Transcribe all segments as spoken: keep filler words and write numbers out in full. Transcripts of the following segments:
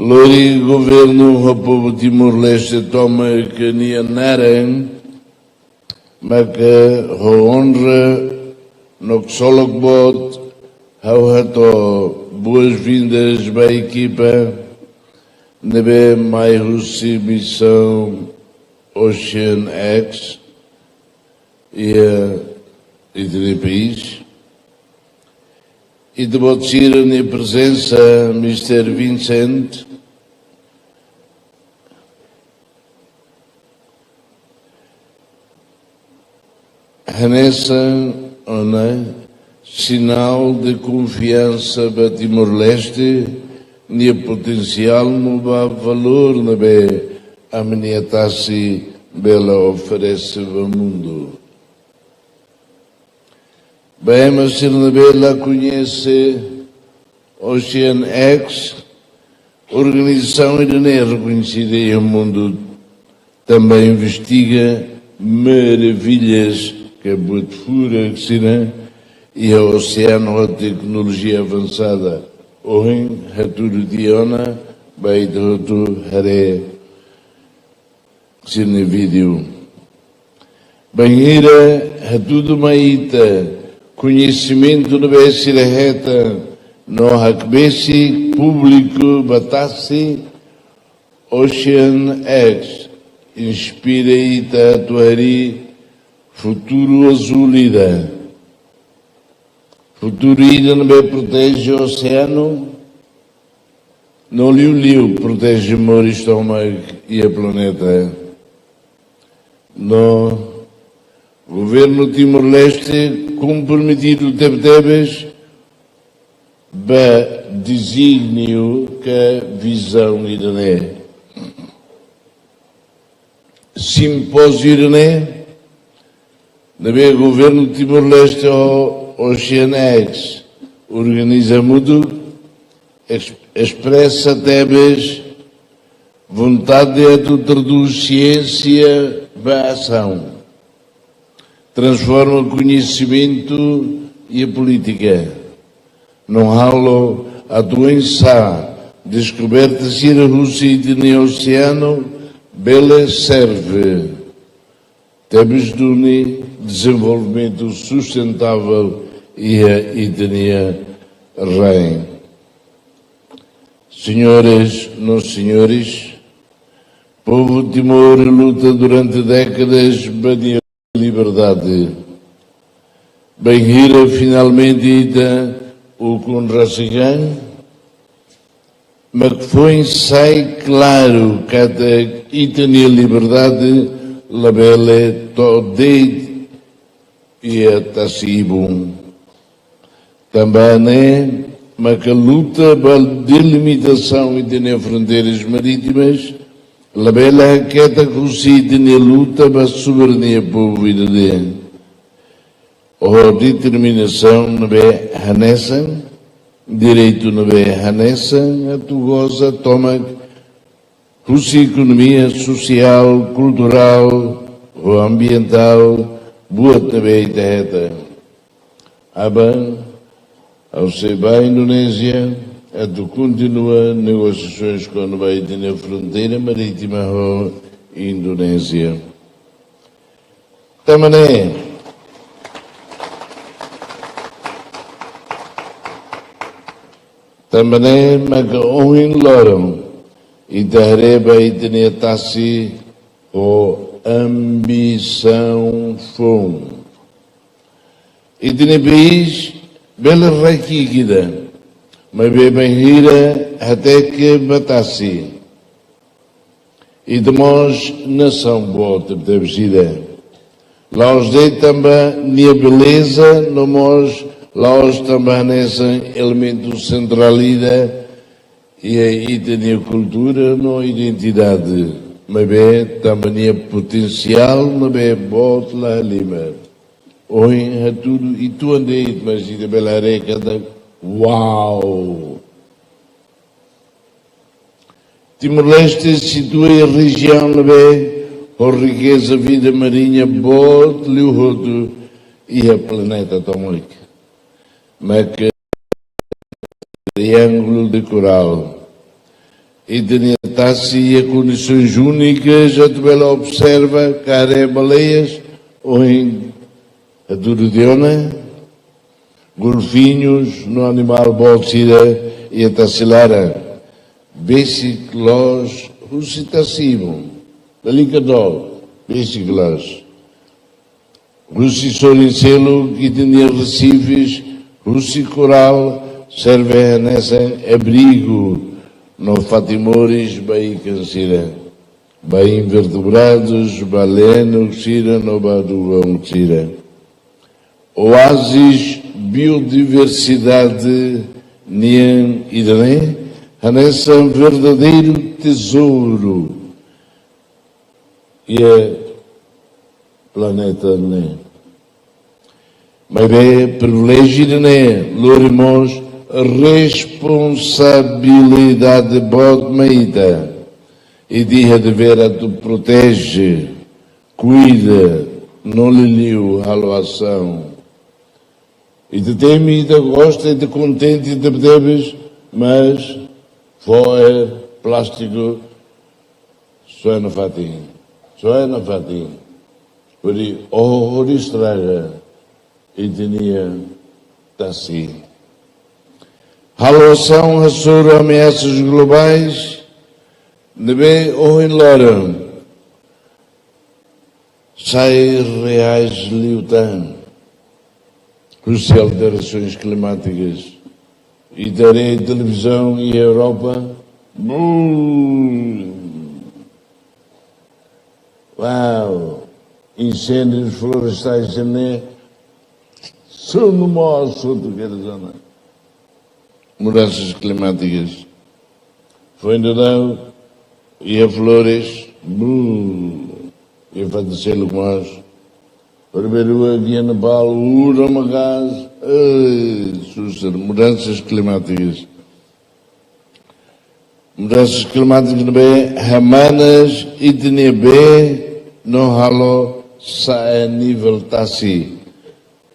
Lori governu ho povu Timor-Leste tomak nia naran, maka ho onra no ksolok boot ha'u hato'o boas-vindas ba ekipa ne'ebé mai husi misaun Ocean X iha ita-nia país. Ita-boot sira-nia prezensa, Mister Vincent, hanesan ona sinál de konfiansa ba Timor-Leste nia potensiál no ba valór ne'ebé ami-nia tasi bele oferese ba mundu. Ba ema sira ne'ebé la koñese Ocean X, organizasaun ida-ne'e rekoñesida iha mundu, tanba investiga maravillas ka buat furak sira iha oseanu ho teknolojia avansada. Ohin hatudu tiha ona ba ita hotu haree sira-nia vídeo. Bainhira hatudu mai ita koñesimentu ne'ebé sira hetan no hakbesik públiku ba tasi, Ocean X inspira ita atu harii futuru azúl ida. Futuru ida ne'ebé proteje oseanu, no liuliu proteje moris tomak iha planeta. No governu Timor-Leste komprometidu tebetebes ba dezígniu ka vizaun ida-ne'e. Simpóziu ida-ne'e, ne'ebé governu Timor-Leste ho Ocean X organiza hamutuk, es-, espresa tebes vontade atu tradús siénsia ba asaun, transforma koñesimentu iha polítika, no halo atu oinsá deskoberta sira husi ita-nia oseanu bele serve tebes duni dezenvolvimentu sustentável iha ita-nia rain. Señoras no señores, povu Timor luta durante dékadas ba nia liberdade. Bainhira finalmente ita ukun rasik an, mak foin sai klaru katak ita-nia liberdade labele to'o de'it iha tasi-ibun. Tanba ne'e maka luta ba delimitasaun ita-nia fronteiras marítimas labele haketak husi ita-nia luta ba soberania povu ida-ne'e. Ho determinasaun ne'ebé hanesan, direitu ne'ebé hanesan atu goza tomak husi ekonomia, sosiál, kulturál, ho ambientál, buat ne'ebé ita hetan. Aban, ha'u sei ba Indonézia, atu kontinua negosiasoens kona-ba ita-nia fronteira marítima ho Indonézia. Tanba ne'e, tanba ne'e maka ohin loron, ita haree ba ita-nia tasi ho ambisaun foun. Ita-nia país bele rai ki'ik ida, maibé bainhira hateke ba tasi, ita mós nasaun boot tebes ida. La'ós de'it tanba nia beleza, no mós la'ós tanba hanesan elementu sentrál ida iha ita-nia kultura no identidade, maibé tanba nia potensiál ne'ebé boot la halimar. Ohin hatudu uitoan de'it, mas ita bele haree katak, uau! Timor-Leste situa iha rejiaun ne'ebé ho rikeza vida mariña boot liu hotu iha planeta tomak. Maka Triángulu de Korál. Ita-nia tasi iha kondisoens únikas atu bele observa karee baleias, ohin hatudu tiha ona, golfinhus no animál boot sira iha tasi laran. Besik loos husi tasi ibun. Lalika dook, besik loos. Husi sorin seluk, ita-nia resifes husi korál serve hanesan abrigu no fatin moris ba ikan sira, ba invertebradus, ba lenuk sira no ba duvão sira. Oázis biodiversidade nian ida-ne'e hanesan verdadeiru tezouru iha planeta ne'e. Maibé priviléjiu ida-ne'e lori mós responsabilidade boot mai ita. Ita iha devér atu proteje, kuida, no liuliu halo asaun. Ita temi, ita gosta, ita kontente, ita tebes, mas fo'er, plástiku, soe nafatin, soe nafatin. Hodi, oh, hodi estraga ita-nia tasi. Halo asaun hasoru ameasas globais ne'ebé ohin loron sai reais liután husi alterasoens climáticas. Ita haree televizaun iha Europa, buu, uau, insêndius florestais ne'e, sunu mós hotu iha zona. Mudanças climáticas. Foin daudaun iha Flores, buu, iha fatin seluk mós. Horibainrua iha Nepal, udan maka'as, eh, susar, mudanças climáticas. Mudanças climáticas ne'ebé hamanas ita-nia bee no halo sa'e nivel tasi.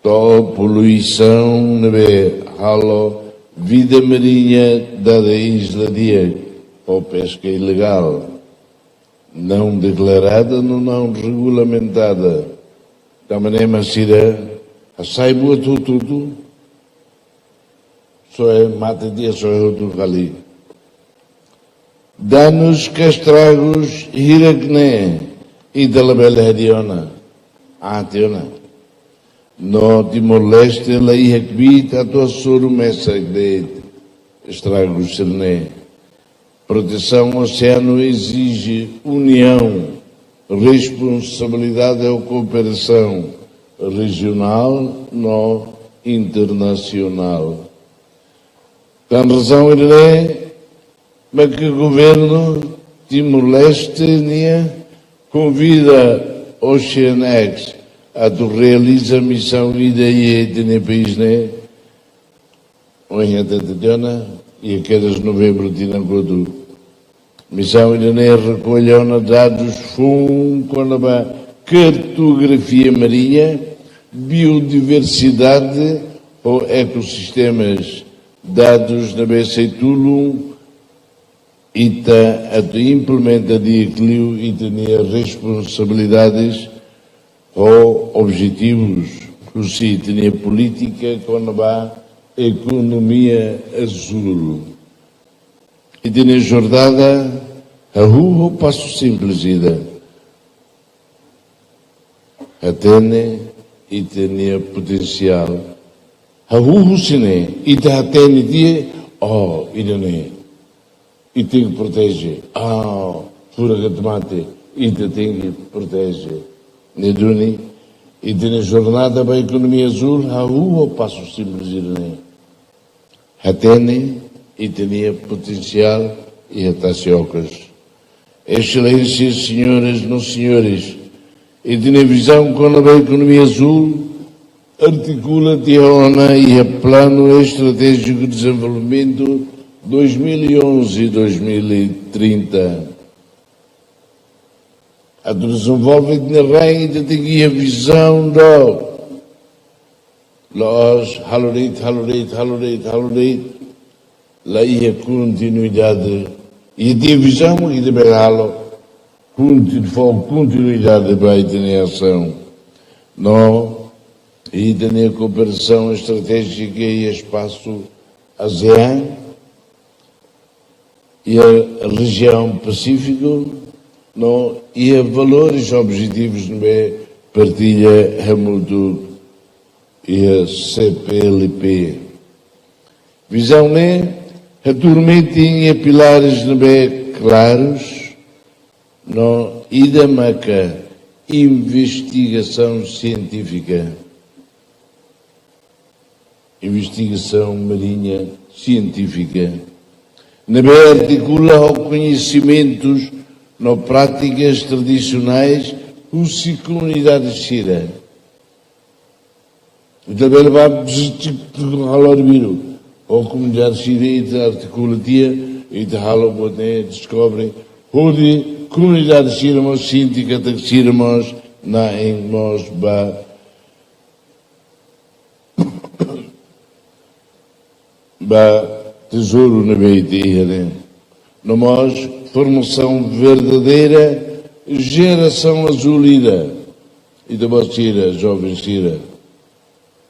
To'o poluisaun ne'ebé halo vida marinha dada isla di'ak ho peska ilegál, não declarada no não regulamentada. Tanba ne'e mak sira hasai buat hotu-hotu, soe mate tiha, soe hotu fali. Danus ka estragus hirak ne'e ita labele hadi'a ona, ati ona. No Timor-Leste la iha kbiit atu hasoru mesak de'it estragus sira-ne'e. Protesaun oseanu ezije uniaun, responsabilidade ho kooperasaun rejionál no internasionál. Tan razaun ida-ne'e mak governu Timor-Leste nian konvida OceanX atu realiza misaun ida iha ita-nia país ne'e. Ohin hatete tiha ona, iha kedas Novembru tinan kotuk. Misaun ida-ne'e rekolla ona dadus foun kona-ba kartografia marinha, biodiversidade ho ekosistemas. Dadus ne'ebé sei tulun ita atu implementa di'ak liu ita-nia responsabilidades ho objetivus husi ita-nia polítika kona-ba ekonomia azúl. Ita-nia jornada hahú ho pasu simples ida. Hatene ita-nia potensiál. Hahú husi ne'e, ita hatene tiha, oh, ida-ne'e ita tenke proteje. Ah, furak ka mate, ita tenke proteje. Ne'e duni, ita-nia jornada ba ekonomia azúl hahú ho pasu simples ida-ne'e. Hatene ita-nia potensiál iha tasi okos. Exelénsias, senhoras no senhores, ita-nia vizaun kona-ba ekonomia azúl artikula tiha ona iha Planu Estratéjiku Dezenvolvimentu dois mil e onze, dois mil e trinta. Atu dezenvolve ita-nia rain, ita tenke iha vizaun dook. La'ós halo de'it, halo de'it, halo de'it, halo de'it. La iha kontinuidade Ita-nia vizaun, ita bele halo, kontin-, fó kontinuidade ba ita-nia asaun. No ita-nia kooperasaun estratéjika iha espasu ASEAN, iha rejiaun Pasífiku, no iha valores objetivus ne'ebé partilla hamutuk iha C P L P. Vizaun ne'e hatuur metin iha pilares ne'ebé klarus, no ida maka investigasaun sientífika. Investigasaun mariña sientífika ne'ebé artikula ho koñesimentus no prátikas tradisionais husi komunidade sira. Ita bele bá vizita, halo arbiru. Ho komunidade sira ita artikula tiha, ita halo buat ne'e, deskobre hodi komunidade sira mós sente katak sira mós na'in mós ba, ba tezouru ne'ebé ita iha ne'e. No mós formasaun verdadeira, jerasaun azúl ida. Ita-boot sira, joven sira.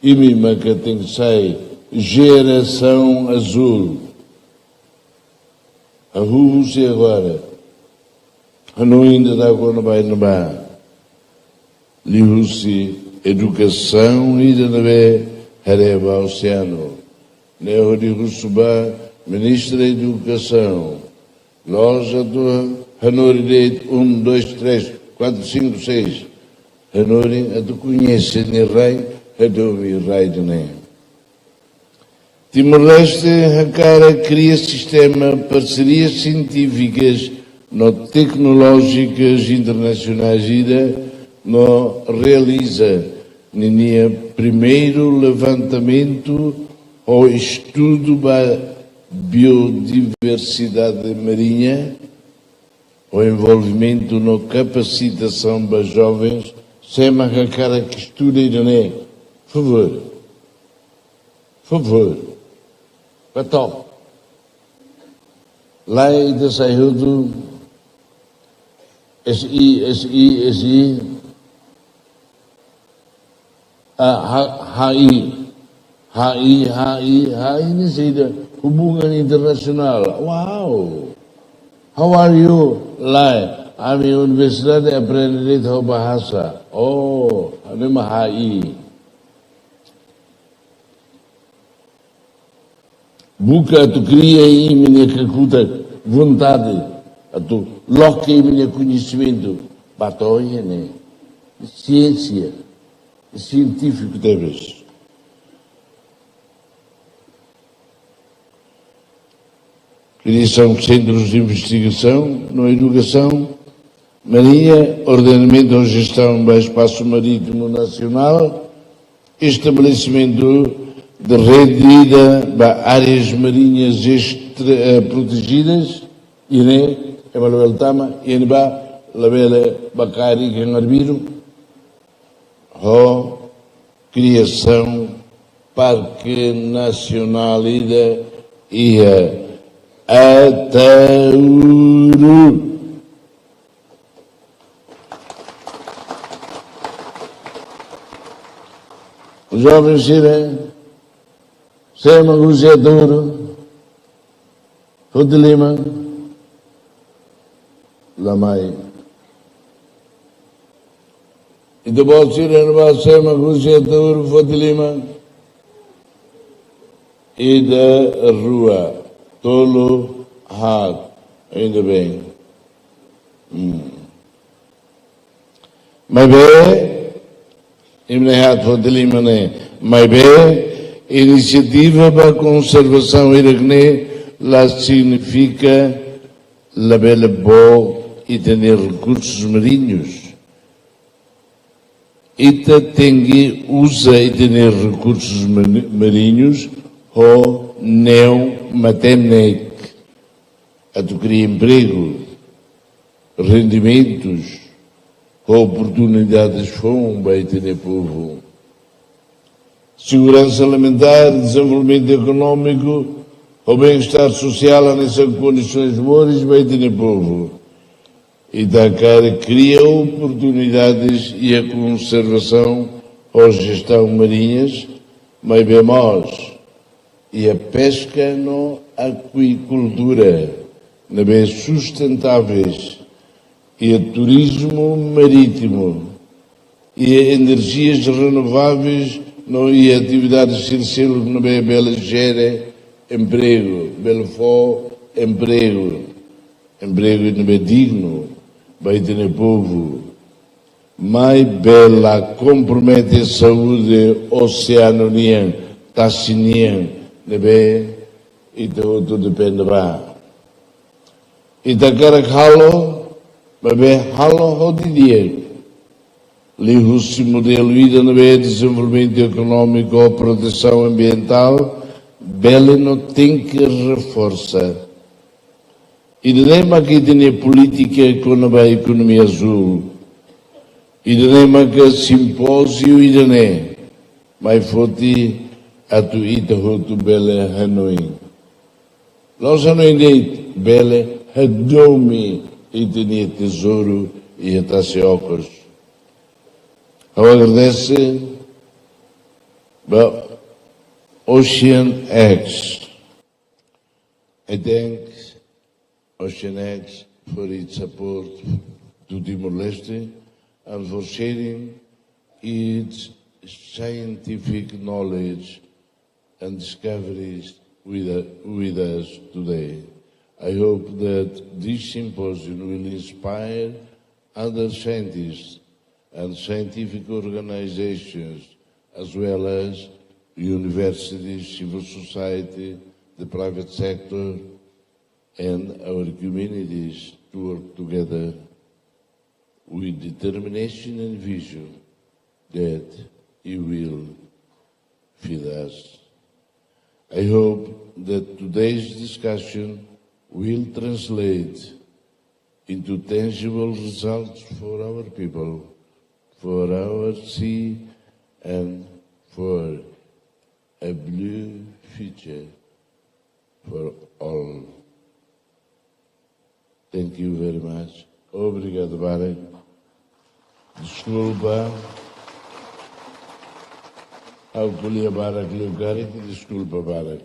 Imi maka tenke sai jerasaun azúl. Hahú husi agora. Hanoin ida-ne'e kona-ba iha ne'ebá. Liuhusi edukasaun ida ne'ebé haree ba oseanu. Ne'e hodi husu ba Ministra Edukasaun. Loos atu hanorin de'it, um, dois, três, quatro, cinco, seis. Hanorin atu koñese nia rai, hadomi rai ida-ne'e. Timor-Leste hakarak kria sistema parserias sientífikas no teknolójikas internasionais ida no realiza ninia primeiru levantamentu ho estudu ba biodiversidade mariña, ho envolvimentu no kapasitasaun ba jovens, sé mak hakarak estuda ida-ne'e, favór. Favór. Bá to'o. Lae ita sai hotu, S I, S I, S I. Ah, ha, H I. H I, H I, H I ne'e saida? Hubungan internasionál. Wow. How are you? Lae, ami universidade aprende de'it ho bahasa. Oh, ami mak H I. Buka atu kria iha imi-nia kakutak vontade, atu loke imi-nia koñesimentu, bá to'o iha ne'e. Siénsia, sientífiku tebes. Kriasaun sentrus de investigasaun no edukasaun mariña, ordenamentu no jestaun ba espasu marítimu nasionál, estabelesimentu de rede ida ba áreas mariñas estra-, eh, protejidas, iha ne'e ema labele tama, iha ne'ebá labele bá karik iha arbiru, ho kriasaun parke nasionál ida iha Ataúru. Joven sira, sé mak husi Ataúru, foti liman, la mai. Ita-boot sira ne'ebá, sé mak husi Ataúru, foti liman. Ida, rua, tolu, haat. Ainda bem. Hmm. Maibé, imi-nia haat foti liman ne'e. Maibé, inisiativa ba konservasaun ida-ne'e la signifika labele bó ita-nia rekursus mariñus. Ita tenke uza ita-nia rekursus mari-, mariñus ho neon matenek atu kria empregu, rendimentus, ho oportunidades foun ba ita-nia povu. Seguransa alimentár, dezenvolvimentu ekonómiku, ho bem-estar sosiál hanesan kondisoens moris ba ita-nia povu. Ita hakarak kria oportunidades iha konservasaun ho jestaun mariñas, maibé mós iha peska no akuikultura ne'ebé sustentáveis, iha turizmu marítimu, iha energias renováveis no iha atividades sira seluk ne'ebé bele jere empregu, bele fó empregu, empregu ne'ebé dignu ba ita-nia povu. Maibé la kompromete saúde oseanu nian, tasi nian, ne'ebé ita hotu depende ba. Ita hakarak halo, maibé halo ho didi'ak. Liuhusi modelu ida ne'ebé dezenvolvimentu ekonómiku, protesaun ambientál bele no tenke reforsa. Ida-ne'e mak ita-nia polítika kona-ba ekonomia azúl. Ida-ne'e mak simpóziu ida-ne'e mai foti atu ita hotu bele hanoin. La'ós hanoin de'it, bele hadomi ita-nia tezouru iha tasi okos. Ha'u agradese ba Ocean X. I thank Ocean X for its support to Timor-Leste and for sharing its scientific knowledge and discoveries with, with us today. I hope that this symposium will inspire other scientists and scientific organizations, as well as universities, civil society, the private sector, and our communities to work together with determination and vision that you will feed us. I hope that today's discussion will translate into tangible results for our people, for our sea, and for a blue future for all. Thank you very much. Obrigadu barak. Deskulpa. Ha'u ko'alia barak liu karik, deskulpa barak.